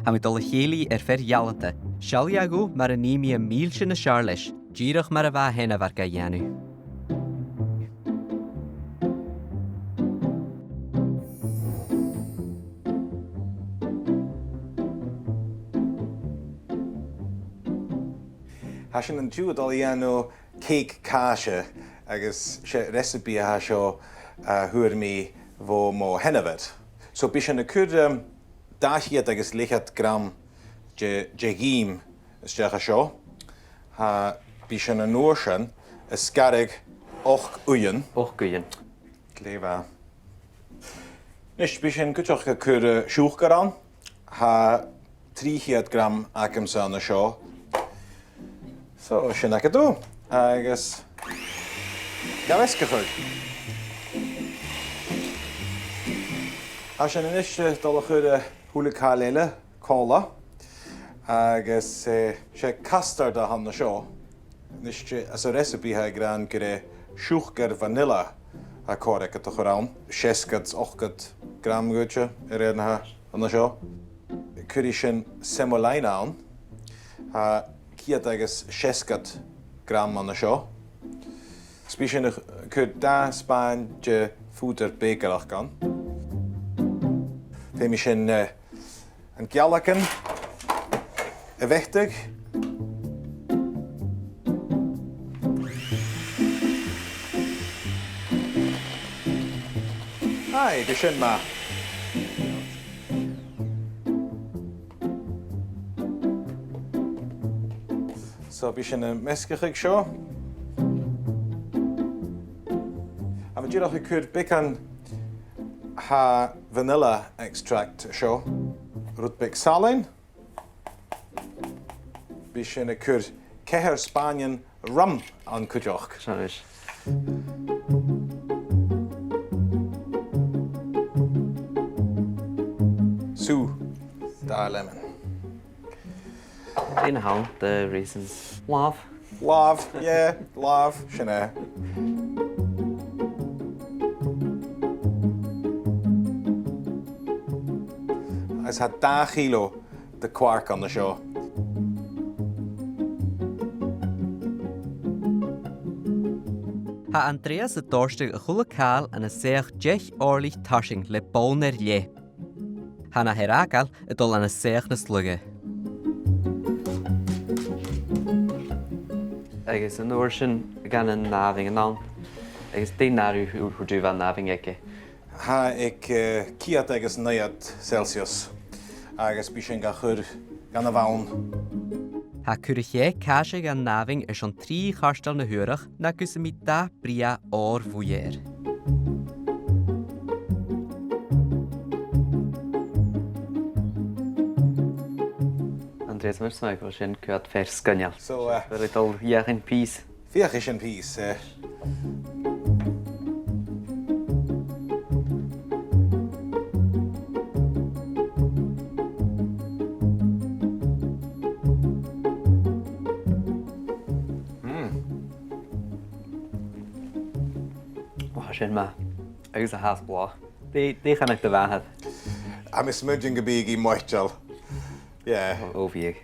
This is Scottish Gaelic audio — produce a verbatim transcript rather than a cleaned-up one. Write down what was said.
Tha mi a' dol a chèilidh air fear ealanta. Seallaidh e dhomh mar a nì mi am mìlse nas fheàrr leis, dìreach mar a bha a sheanmhair ga dhèanamh. Tha sinn an-diugh a' dol a dhèanamh cèic càise, agus 's e recipe a tha seo a fhuair mi bho mo sheanmhair. So bidh sinn a' cur, um, dà cheud agus leth-cheud gram de, de dh'ìm a-steach an seo. Tha, bidh sinn an uair sin a' sgaradh ochd uighean. Ochd uighean. Glè mhath. A-nis, bidh sinn cuideachd a' cur, eh, siùcar ann. Tha trì cheud gram agamsa an seo. So, sin agad thu. Agus ga mheasgachadh. Tha sinn a-nis, eh, a' dol a chur, eh, a h-uile càil eile còmhla. Agus, eh, 's e custard a th' ann an seo. A-nis, eh, anns an recipe tha e ag ràdh gur e siùcar vanilla a tha còir agad a chur ann. Seasgad, ochdad gram, gu dearbh, air na tha ann an seo. Cuiridh sinn semolina ann. Tha ceud agus seasgad gram ann an seo. 'S bidh sinn a' cur dà spàin de fhùdar bèicearachd ann. Feumaidh sinn, eh, an gealagan a mheatadh. Aidh, bidh sin math. So, bidh sinn a' measgachadh seo. Tha mi dìreach a' cur beagan tha vanilla extract seo, rud beag salainn. Bidh sinn a' cur ceithir spàinean rum ann cuideachd. Sin e. Sùgh. Dà lemon. Dè na th' ann, the raisins? Làmh. Làmh, yeah, làmh, sin e. Agus tha dà chilo de quark ann an seo. Tha Andreas a' dòrtadh a h-uile càil ann an soitheach deich òirlich tarsainn le bonn air leth. Tha na h-earrainn a' dol ann an soitheach nas lugha. Agus an uair sin, gabhaidh an àmhainn a-null. Agus dè an àireamh a thuirt thu a bha an àmhainn aige? Tha e aig, eh, ceud agus naochad Celsius, agus bidh sinn ga chur dhan a' bhonn. Tha cur a' chèic càise dhan àmhainn airson trì chairteal na h-uarach, na gus am bi dath brèagha òr bhuidhe air. Andreas, mar a smaoinicheas tu, sin cuid fear sgoinneil. So, eh, bheir thu dol feuchainn pìos. Feuchaidh sinn pìos, eh. Mm. Ò, tha sin math. Agus a tha e blàth. Dè, dè chanadh do mhàthair? Tha mi a' smaoineachadh gum biodh i moiteil. Yeah. Ò, ò, bhiodh.